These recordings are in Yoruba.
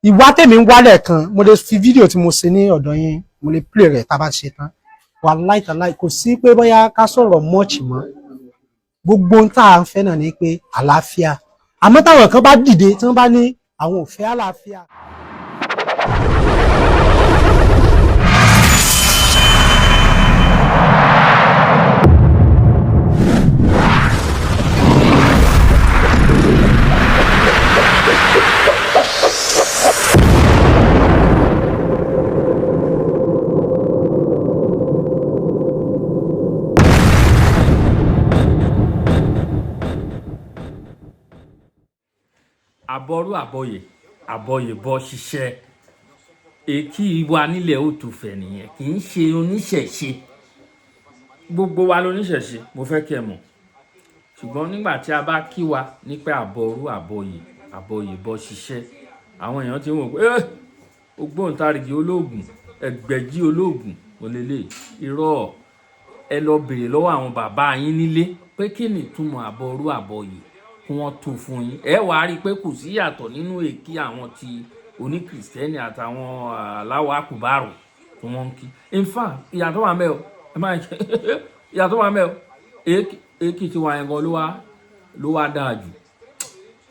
Ìwà tèmi ń wálẹ̀ kan, mo lè fi fídíò tí mo ṣe ní ọ̀dọ̀ yín, mo lè play rẹ̀ tá a bá ṣe tán. Wàláì tàláì, kò sí pé bóyá ká sọ̀rọ̀ much mọ́. Gbogbo ohun tá à ń fẹ́ náà ni pé àlàáfíà, àmọ́ táwọn kan bá dìde tí wọ́n bá ní àwọn ò fẹ́ àlàáfíà. Àbọrú àbọyè, àbọyè bọ ṣiṣẹ́. Èkì wa nílẹ̀ òtúfẹ̀ nìyẹn, kì í ṣe oníṣẹ̀ṣe. Gbogbo wa lóníṣẹ̀ṣe, mo fẹ́ kí ẹ mọ̀. Ṣùgbọ́n nígbà tí a bá kí wa ní pé àbọrú àbọyè, àbọyè bọ ṣiṣẹ́, àwọn èèyàn ti ń wò pé ògbóǹtarìgì olóògùn, ẹgbẹ̀jì olóògùn òlélẹ̀. Irọ́, ẹ lọ bèrè lọ́wọ́ àwọn bàbá yín nílé pé kí ni ìtumọ̀ àbọrú àbọyè, kí wọ́n tún fún yín. Ẹ wàá rí i pé kò sí ìyàtọ̀ nínú èkí àwọn ti oníkìrìsìtẹ́nì àtàwọn aláwọ̀ àkùbárò tí wọ́n ń kí. In fact, ìyàtọ̀ wà mẹ́ o, ẹ máa ṣe ìyàtọ̀ wà mẹ́ o. Èkì tí wà yẹn gan ló wá dáa jù.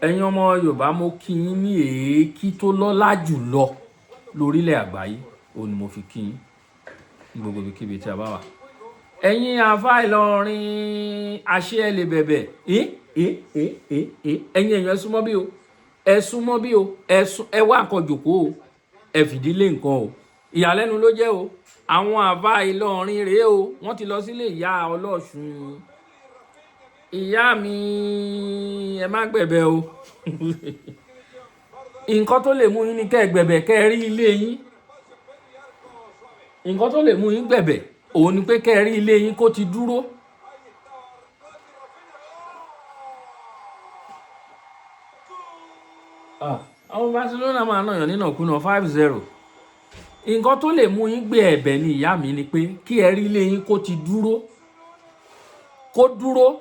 Ẹ̀yin ọmọ Yorùbá, mo kí yín ní èékí tó lọ́lá jù lọ lórílẹ̀ àgbáyé, òun ni mo fi kí yín ní gbogbo ibikíbi tí a bá wà. Ẹ̀yin àfa Ìlọrin, àṣẹ ẹ lè bẹ̀bẹ̀. Ẹ ẹ ẹ ẹ ẹ, ẹ̀yin èèyàn, ẹ súnmọ́ bí o, ẹ súnmọ́ bí o, ẹ sún, ẹ wá nǹkan jòkó o, ẹ fìdílé nǹkan o. Ìyàlẹ́nu ló jẹ́ o. Àwọn àfa Ìlọrin rèé o, wọ́n ti lọ sílé ìyá Ọlọ́ṣun. Ìyá mi, ẹ má gbẹ̀bẹ̀ o. Nǹkan tó lè mú yín ní kẹ́ ẹ gbẹ̀bẹ̀, kẹ́ ẹ rí ilé yín. Nǹkan tó lè mú yín gbẹ̀bẹ̀ òun ni pé kẹ́ ẹ rí ilé yín kó ti dúró. Àwọn Barcelona máa náyàn nínàkúnà 5-0. Nǹkan tó lè mú yín gbé ẹ̀bẹ̀ ní, ìyá mi, ni pé kí ẹ rí ilé yín kó ti dúró, kó dúró,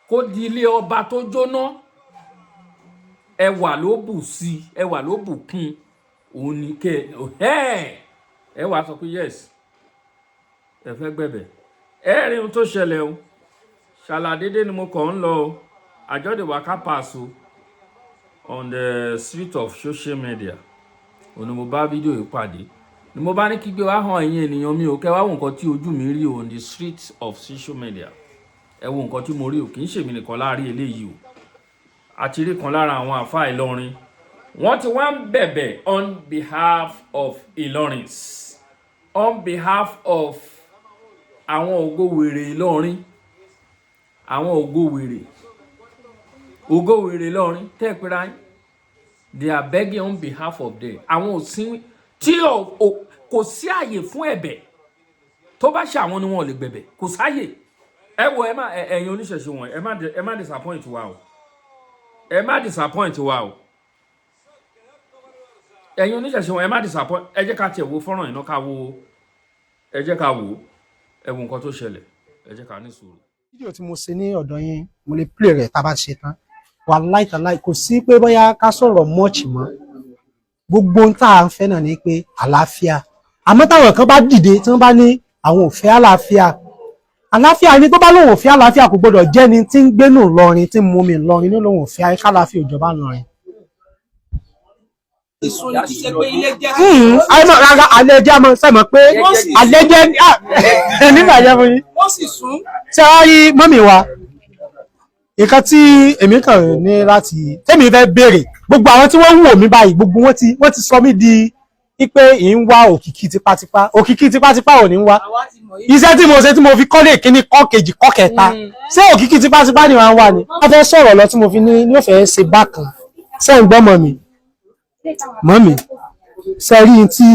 kó di ilé ọba tó jóná, ẹwà ló bù sí, ẹwà ló bù kún. Òun ni kẹ ẹ ẹ wàá sọ pé yes, ẹ fẹ́ gbẹ̀bẹ̀. Ẹ rí ohun tó ṣẹlẹ̀ o. Ṣàlàdédé ni mo kàn ń lọ o. I just dey waka pass o on the street of social media, òun ni mo bá fídíò yìí pàdé, ni mo bá ní kí gbé wá hàn ẹ̀yin ènìyàn mi o, kẹ́ wá wo nǹkan tí ojú mi rí o on the street of social media. Ẹ wo nǹkan tí mo rí o. Kì í ṣèmi nìkan láàrí eléyìí o. Àti rí kan lára àwọn àfa Ìlọrin, wọ́n ti wá ń bẹ̀bẹ̀ on behalf of Ìlọrins, on behalf of àwọn ògo wèrè Ìlọrin, àwọn ògo wèrè, ògo wèrè Ìlọrin tẹ́ ẹ pera yín. They are begging on behalf of them. Àwọn òsín tí kò sí àyè fún ẹ̀bẹ̀. Tó bá ṣe àwọn ni wọn ò lè gbẹ̀bẹ̀, kò sáyè. Ẹ wo, ẹ má, ẹ̀yin oníṣẹ̀ṣe wọn, ẹ má disappoint wa o, ẹ má disappoint wa o. Ẹ̀yin oníṣẹ̀ṣe wọn, ẹ má disappoint. Ẹ jẹ́ ká tiẹ̀ wo fọ́nrán yìí náà, ká wo, ẹ jẹ́ ká wò ó. Ẹ wo nǹkan tó ṣẹlẹ̀, ẹ jẹ́ ká ní sùúrù. Fídíò tí mo ṣe ní ọ̀dọ̀ yín, mo lè play rẹ̀ tá a bá ṣe tán. Wàláì tàláì, kò sí pé bóyá ká sọ̀rọ̀ much mọ́. Gbogbo ohun tá à ń fẹ́ náà ni pé àlàáfíà, àmọ́ táwọn kan bá dìde tí wọ́n bá ní àwọn ò fẹ́ àlàáfíà, àlàáfíà ni tó bá lóun ò fẹ́ àlàáfíà, kò gbọdọ̀ jẹ́ ni tí ń gbénú Ìlọrin, tí ń mú mi Ìlọrin ní lóun ò fẹ́ kálàáfíà ìjọba Ìlọrin. Ìsun ni, kì í ṣe pé ilé jẹ́. Àìmọ̀ rárá, alẹ́ jẹ́ àmọ́ sẹ́mọ̀ pé alẹ́ jẹ́ nígbà jẹ́ fún yín. Wọ́n sì sún. Ṣé wàá rí mọ́mì wa, nǹkan tí èmi kàn ní láti tẹ́mi fẹ́ béèrè, gbogbo àwọn tí wọ́n ń wò mí báyìí, gbogbo wọn ti sọ mí di pé ì ń wá òkìkí tipátipá. Òkìkí tipátipá ò ní wá. Àwa ti mọ̀ yìí. Iṣẹ́ tí mo ṣe tí mo fi kọ́lé kíní, kọ́ kejì, kọ́ kẹta, ṣé òkìkí tipátipá ni wọ́n wà ní. Wọ́n fẹ́ sọ̀rọ̀ lọ tí mo fi ní ó fẹ́ ṣe bákan. Ṣé ń gbọ́ mọ̀ mi mọ́ mi? Ṣe rí i tí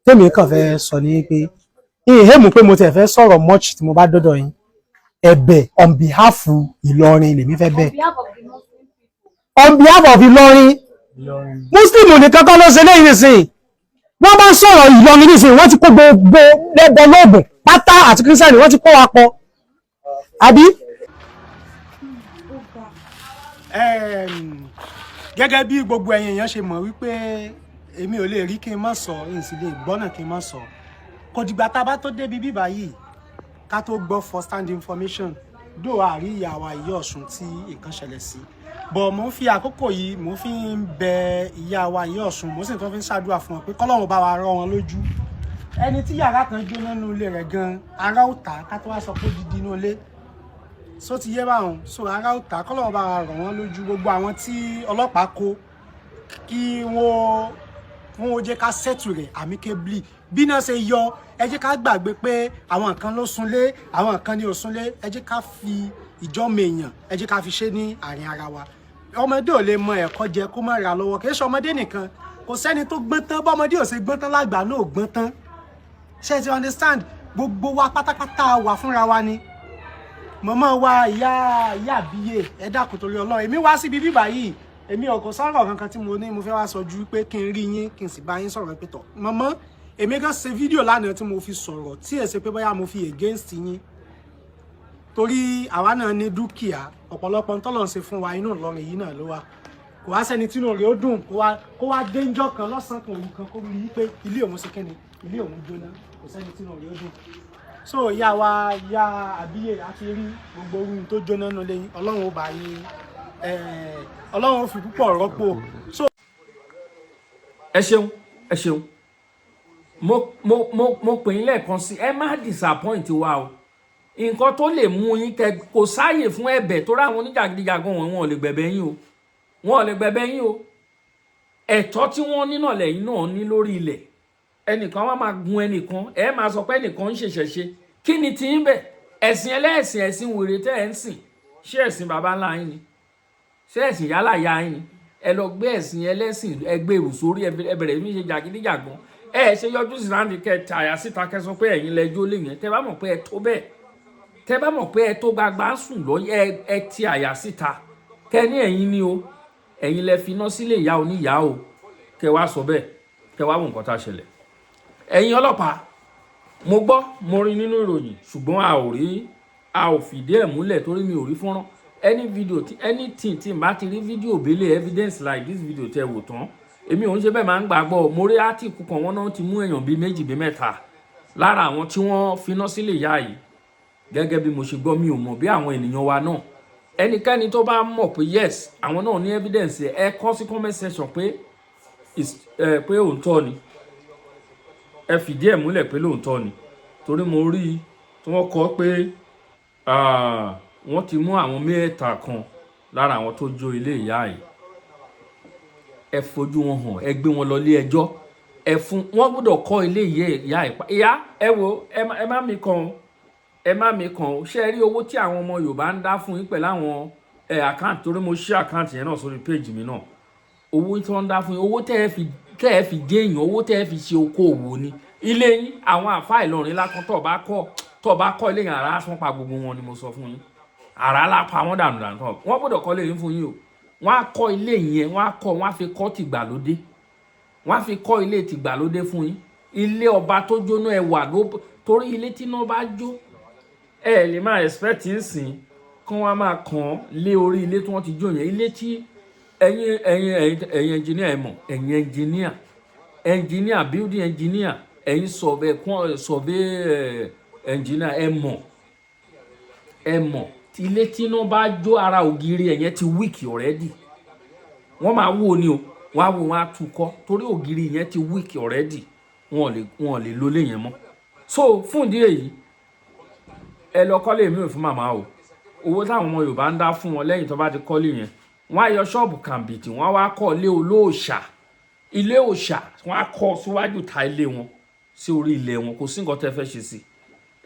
tèmi kàn fẹ́ sọ ní pé ìhẹ́mù pé mo tiẹ̀ fẹ́ sọ̀rọ̀ much tí mo bá dọ́dọ̀ yín. Ẹ̀bẹ̀ on behalf Ìlọrin lèmi fẹ́ bẹ̀, on behalf of Ìlọrin. Muslim nìkan kọ́ ló ṣe léyìn nísìnyí. Wọ́n bá ń sọ̀rọ̀ Ìlọrin nísìnyí, wọ́n ti kó gbogbo lẹ́bọ lóògùn pátá àti kírísítẹ́nì, wọ́n ti kó wa pọ̀, àbí. Gẹ́gẹ́ bí gbogbo ẹ̀yin èèyàn ṣe mọ̀ wípé èmi ò lè rí kí n má sọ, n sì lè gbọ́ náà kí n má sọ. Kò dìgbà tá a bá tó débi bíbá yìí ká tó gbọ́ first hand information dó àrí ìyá wa, ìyá Ọ̀ṣun tí nǹkan ṣẹlẹ̀ sí bọ̀. Mo ń fi àkókò yìí, mo fi ń bẹ ìyá wa, ìyá Ọ̀ṣun, mo sì tún fi ń ṣàdúrà fún wọn pé kọ́lọ́run bá wa rọ̀ wọn lójú. Ẹni tí yàrá kan jóná nínú ilé rẹ̀ gan, ara ò tà, ká tó wá sọ pé dídí inú ilé so ti yé báwọn. So ara ò tà, kọ́lọ́run bá wa rọ̀ wọ́n lójú. Gbogbo àwọn tí ọlọ́pàá kó, kí wọ́n jẹ́ ká settle rẹ̀ amicably. Bí náà ṣe yọ, ẹ jẹ́ ká gbàgbé pé àwọn kan ló sunlé, àwọn kan ní ò sunlé. Ẹ jẹ́ ká fi ìjọ́mọ èèyàn, ẹ jẹ́ ká fi ṣe ní àárín ara wa. Ọmọdé ò lè mọ ẹ̀kọ́ jẹ kó má ra lọ́wọ́. Kì í ṣe ọmọdé nìkan, kò sẹ́ni tó gbọ́n tán. Bọ́mọdé ò ṣe gbọ́n tán, lágbà náà ò gbọ́n tán. Ṣé ẹ ti understand? Gbogbo wa pátápátá wà fúnra wa ni. Mọ̀mọ́ wa, ìyá àbíyè, ẹ dákun torí Ọlọ́run. Èmi wá síbi bíbà yìí, èmi ò kò sọ̀rọ̀ kankan tí mo ní mo fẹ́ wá sọ ju pé kí n rí yín, kí n sì bá yín sọ̀rọ̀ pé tọ̀. Mọ̀mọ́, èmi gan ṣe fídíò lánàá tí mo fi sọ̀rọ̀ tí ẹ̀ ṣe pé bóyá mo fi against yín, torí àwa náà ní dúkìá ọ̀pọ̀lọpọ̀ ń tọ́lọ̀ ń ṣe fún wa. Inú Ìlọrin yìí náà ló wà. Kò wá sẹ́ni tínú rẹ̀ ó dùn kó wá déńjọ́ kan, lọ́sàn-án kan, òru kan, kó rí i pé ilé òun ṣe kíni, ilé òun jóná. Kò sẹ́ni tínú rẹ̀ ó dùn. So ìyá wa, ìyá àbíyè, àti rí gbogbo ohun tó jóná nù lẹ́yìn. Ọlọ́run ó bá yín, Ọlọ́run ó fi púpọ̀ rọ́pò. So Ẹ ṣeun, ẹ ṣeun. Mo pè yín lẹ́ẹ̀kan sí, ẹ má disappoint wa o. Nǹkan tó lè mú yín kẹ, kò sáàyè fún ẹ̀bẹ̀ tó ráwọn oníjàgídíjàgan wọn, wọn ò lè gbẹ̀bẹ̀ yín o, wọn ò lè gbẹ̀bẹ̀ yín o. Ẹ̀tọ́ tí wọ́n ní náà lẹ́yìn náà ní lórí ilẹ̀. Ẹnìkan wá máa gun ẹnìkan, ẹ máa sọ pé ẹnìkan ń ṣẹ̀ṣẹ̀ ṣe. Kí ni tí ń bẹ̀? Ẹ̀sìn ẹlẹ́sìn, ẹ̀sìn wèrè tẹ́ ẹ̀ ń sìn, ṣé ẹ̀sìn baba ńlá yín ni? Ṣé ẹ̀sìn yálà ya yín ni? Ẹ lọ gbé ẹ̀sìn ẹlẹ́sìn, ẹ gbé èrò sórí, ẹ bẹ̀rẹ̀ ní ṣe jàgídíjàgan. Ẹ ṣe yọjú sí láti kẹ tàyà síta, kẹ sọ pé ẹ̀yin lẹjọ́ lè yẹn. Tẹ bá mọ̀ pé ẹ tó bẹ́ẹ̀, tẹ bá mọ̀ pé ẹ tó gbagba sùn lọ, ẹ ti àyà síta, kẹ ní ẹ̀yin ni o, ẹ̀yin lẹ fi iná sílé ìyá oníyàá o. Kẹ wá sọ bẹ́ẹ̀, kẹ wá wò nǹkan tá a ṣẹlẹ̀. Ẹ̀yin ọlọ́pàá, mo gbọ́, mo rí nínú ìròyìn, ṣùgbọ́n a ò rí, a ò fìdí ẹ̀ múlẹ̀ torí mi ò rí fọ́nrán any video tí anything tí n bá ti rí fídíò bẹ́lẹ̀ evidence like this video tẹ wò tán, èmi ò ń ṣe bẹ́ẹ̀, máa ń gbàgbọ́. Mo rí átíkù kan, wọ́n náà ti mú èèyàn bíi méjì, bíi mẹ́ta lára àwọn tí wọ́n finá sílé ìyá yìí. Gẹ́gẹ́ bí mo ṣe gbọ́, mi ò mọ̀ bí àwọn ènìyàn wa náà, ẹnikẹ́ni tó bá mọ̀ pé yes, àwọn náà ní evidence, ẹ kọ sí comment section pé pé òótọ́ ni. Ẹ fìdí ẹ̀ múlẹ̀ pé lóòótọ́ ni, torí mo rí i tí wọ́n kọ pé wọ́n ti mú àwọn mẹ́ta kan lára àwọn tó jó ilé ìyá yìí. Ẹ fojú wọn hàn, ẹ gbé wọn lọ ilé ẹjọ́, ẹ fún wọn gbọ́dọ̀ kọ́ ilé ìyá ìpa ìyá. Ẹ wo, ẹ má mi kàn o, ẹ má mi kàn o. Ṣé ẹ rí owó tí àwọn ọmọ Yorùbá ń dá fún yín pẹ̀lú àwọn ẹ account? Torí mo ṣí account yẹn náà sórí péjì mi náà. Owó tí wọ́n ń dá fún yín, owó tẹ́ ẹ fi dé èèyàn, owó tẹ́ ẹ fi ṣe okòòwò ni. Ilé yín, àwọn àfa Ìlọrin lákan tó bá kọ́ ilé yẹn, àrá sán pa gbogbo wọn ni mo sọ fún yín. Àrá lá pa wọ́n dànù dànù tán. Wọ́n gbọ́dọ̀ kọ́ ilé yín fún yín o. Wọ́n á kọ́ ilé yẹn, wọ́n á kọ́, wọ́n á fi kọ́ tìgbàlódé, wọ́n á fi kọ́ ilé tìgbàlódé fún yín. Ilé ọba tó jóná, ẹwà ló, torí ilé tí iná bá jó, ẹ lè máa expect ń sìn kí wọ́n á máa kàn án lé orí ilé tí wọ́n ti jó yẹn. Ilé tí ẹ̀yin engineer, ẹ mọ̀, ẹ̀yin engineer, building engineer, ẹ̀yin survey engineer, ẹ mọ̀ ilé tí iná bá jó, ara ògiri ẹ̀yẹn ti weak already. Wọ́n máa wó ni o, wọ́n á wó, wọ́n á tú kọ́, torí ògiri yẹn ti weak already. Wọn ò lè lólé yẹn mọ́. So fún ìdí èyí, ẹ lọ kọ́lé mi ò fún màmá o. Owó táwọn ọmọ Yorùbá ń dá fún wọn, lẹ́yìn tó bá ti kọ́lé yẹn, wọ́n á yọ ṣọ́ọ̀bù kàǹbìtì, wọ́n á wá kọ́ ilé olóòṣà, ilé òòṣà, wọ́n á kọ́ síwájú ta ilé wọn, sí orí ilẹ̀ wọn. Kò sí nǹkan tẹ́ fẹ́ ṣe sí.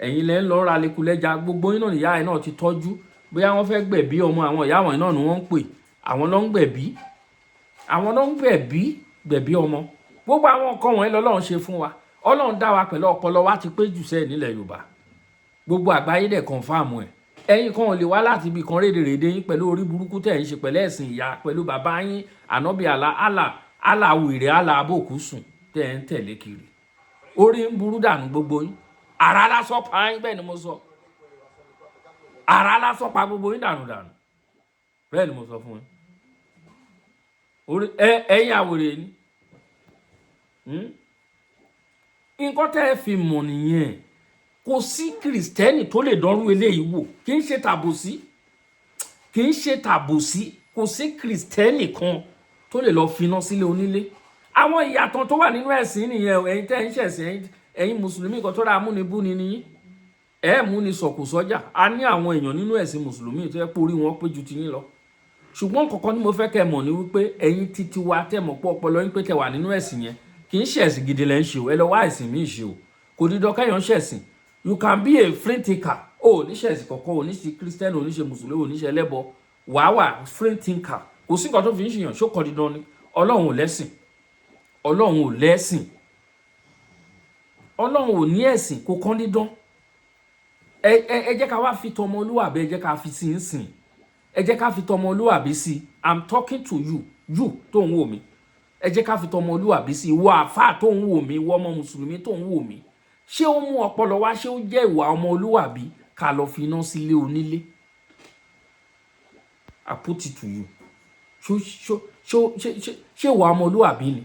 Ẹ̀yin lẹ́ ń lọ ra lekulẹ́ja. Gbogbo yín náà, níyà ẹ̀ náà ti tọ́jú. Bóyá wọ́n fẹ́ gbẹ̀bí ọmọ, àwọn ìyá wọn náà ni wọ́n ń pè. Àwọn ló ń gbẹ̀bí, àwọn ló ń gbẹ̀bí ọmọ. Gbogbo àwọn nǹkan wọ̀nyí lọ́lọ́run ṣe fún wa. Ọlọ́run dá wa pẹ̀lú ọpọlọ wa ti pé jù sẹ́ẹ̀ nílẹ̀ Yorùbá. Gbogbo àgbáyé dẹ̀ confirm ẹ̀. Ẹ̀yin kan ò lè wá láti ibì kan rédèrèdè yín pẹ̀lú orí burúkú tẹ̀ ń ṣe, pẹ̀lú ẹ̀sìn ìyá, pẹ̀lú bàbá yín ànábì àlá àlà àlà wèrè àlà abókù sùn tẹ̀ ń tẹ̀lé kiri. Orí ń burú dànù gbogbo yín. Ara lásán pa yín, bẹ́ẹ̀ ni mo sọ. Ara lásán pa gbogbo yín dànù dànù, bẹ́ẹ̀ ni mo sọ fún yín. Orí ẹ ẹ̀yin àwòrán ni. Nǹkan tẹ́ ẹ fi mọ̀ nìyẹn. Kò sí Kìrìsìtẹ́nì tó lè dánrú eléyìí wò. Kì í ṣe tàbùsí, kì í ṣe tàbùsí. Kò sí Kìrìsìtẹ́nì kan tó lè lọ finá sílé onílé. Àwọn ìyàtọ̀ tó wà nínú ẹ̀sìn nìyẹn o. Ẹ̀yin tẹ́ ń ṣẹ̀sìn, ẹ̀yin mùsùlùmí kan tó ra amúnibúni ni yín, ẹ̀ mú ni sọ̀kò sọ́jà. A ní àwọn èèyàn nínú ẹ̀sìn mùsùlùmí tó yẹ pé orí wọn pé ju ti yín lọ, ṣùgbọ́n kankan ni mo fẹ́ kẹ́ ẹ mọ̀ ní wípé ẹ̀yin títí wa tẹ́ mọ̀ pé ọpọlọ yín pé tẹ́ wà nínú ẹ̀sìn yẹn, kì í ṣe ẹ̀sìn gidi lẹ́ ń ṣe o. Ẹ lọ wá ẹ̀sìn míì ṣe o. Kò dídọ́ kẹ́yàn ṣẹ̀sìn. You can be a free thinker. O ò ní ṣẹ̀sìn kankan, o ní ṣe Christian, o ní ṣe mùsùlùmí, o ní ṣe ẹlẹ́bọ, wàá wà free thinker. Kò sí nǹkan tó fi ń ṣèyàn ṣó kọ́ dídán ni. Ọlọ́run ò lẹ́sìn, Ọlọ́run ò lẹ́sìn, Ọlọ́run ò ní ẹ̀sìn, kò kán dídán. Ẹ jẹ́ ká wá fi tọmọlúwàbí, ẹ jẹ́ ká fi sí ń sìn, ẹ jẹ́ ká fi tọmọlúwàbí sí. I'm talking to you, you tó ń wò mí. Ẹ jẹ́ ká fi tọmọlúwàbí sí. Ìwọ àáfàá tó ń wò mí, ìwọ ọmọ mùsùlùmí tó ń wò mí, ṣé ó mú ọpọlọ wá? Ṣé ó jẹ́ ìwà ọmọlúwàbí ká lọ fi iná sílé onílé? I put it to you. Ṣó ṣó ṣó ṣé ṣé ṣé ìwà ọmọlúwàbí ni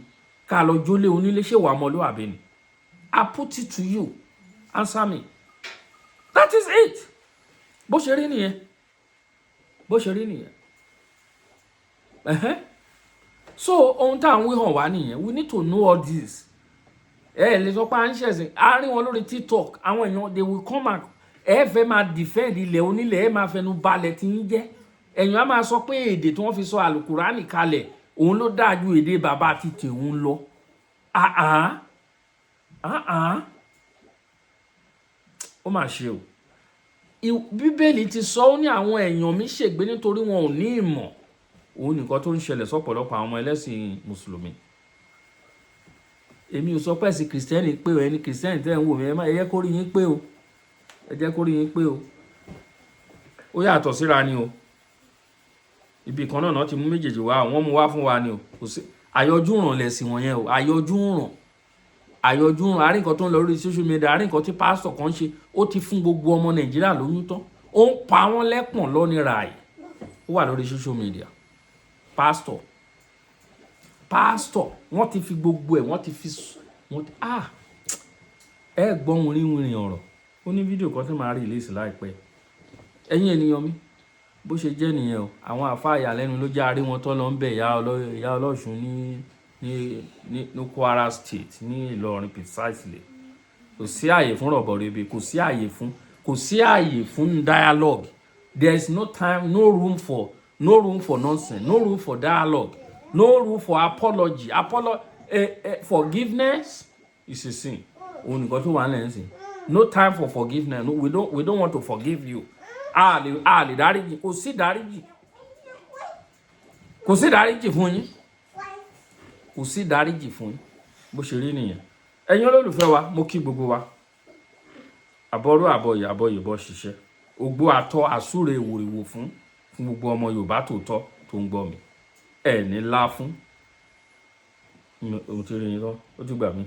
ká lọ jólé onílé? Ṣé ìwà ọmọlúwàbí ni? I put it to you, answer me. That is it. Bó ṣe rí nìyẹn, bó ṣe rí nìyẹn. Ẹ̀hẹ́n. So ohun tá à ń wí hàn wá nìyẹn. We need to know all this. Ẹ lè sọ pé à ń ṣẹ̀sìn. A rí wọn lórí TikTok, àwọn èèyàn, they will come and ẹ fẹ́ máa defend ilẹ̀ onílẹ̀, ẹ máa fẹnu balẹ̀ tí ń jẹ́. Ẹ̀yìn á máa sọ pé èdè tí wọ́n fi sọ àlùkùránì kalẹ̀, òun ló dáa ju èdè bàbá ti tèun lọ. Ah ah ah, ó mà ṣe o. Bíbélì ti sọ, ó ní àwọn èèyàn mi ṣègbé nítorí wọn ò ní ìmọ̀. Òun nìkan tó ń ṣẹlẹ̀ sọ́pọ̀lọpọ̀ àwọn ọmọ ẹlẹ́sìn mùsùlùmí. Èmi ò sọ pé ẹ̀sìn Kìrìsìtẹ́nì pé o. Ẹni Kìrìsìtẹ́nì tẹ́ ń wò mí, ẹ má ẹ jẹ́ kó rí yín pé o, ẹ jẹ́ kó rí yín pé o. Ó yàtọ̀ síra ni o. Ibi kan náà ti mú méjèèjì wá, wọ́n mú wá fún wa ni o. Kò sí àyọjú ràn lẹ̀sìn wọ̀nyẹn o. Àyọjú ràn, àyọjú ràn. Àárín nǹkan tó ń lọ lórí social media, àárín nǹkan tí pásítọ̀ kan ṣe, ó ti fún gbogbo ọmọ Nàìjíríà lóyún tán, ó ń pa wọ́n lẹ́pọ̀n lọ́ní ràì. Ó wà lórí social media. Pásítọ̀, pásítọ̀, wọ́n ti fi gbogbo ẹ̀, wọ́n ti fi wọ́n ti, ah, ẹ gbọ́ wìrìwìrì ọ̀rọ̀. Ó ní fídíò kan tí màá release láìpẹ́. Ẹ̀yin ènìyàn mi, bó ṣe jẹ́ nìyẹn o. Àwọn àfáà ìyàlẹ́nu ló jẹ́ àárí wọn tó lọ ń bẹ̀ ìyá ọlọ́ṣun ní Kwara State, ní Ìlọrin precisely. Kò sí àyè fún rọ̀bọ̀rẹ̀bẹ̀, kò sí àyè fún dialogue. There is no time, no room for nonsense, no room for dialogue, no room for apology. Forgiveness is a sin. Òun nìkan tó wà ní ẹ̀sìn. No time for forgiveness. No, we don't want to forgive you. A lè dáríjì, kò sí dáríjì, kò sí dáríjì fún yín, kò sí dáríjì fún yín. Bó ṣe rí nìyẹn. Ẹ̀yin olólùfẹ́ wa, mo kí gbogbo wa. Àbọ̀rú àbọ̀yè, àbọ̀yè bọ́ ṣiṣẹ́ ògbó àtọ àsúre ìwòrìwò fún gbogbo ọmọ Yorùbá tòótọ́ tó ń gbọ́ mi. Ẹ̀ ní lá fún mo ti rí yín lọ, ó ti gbà mí.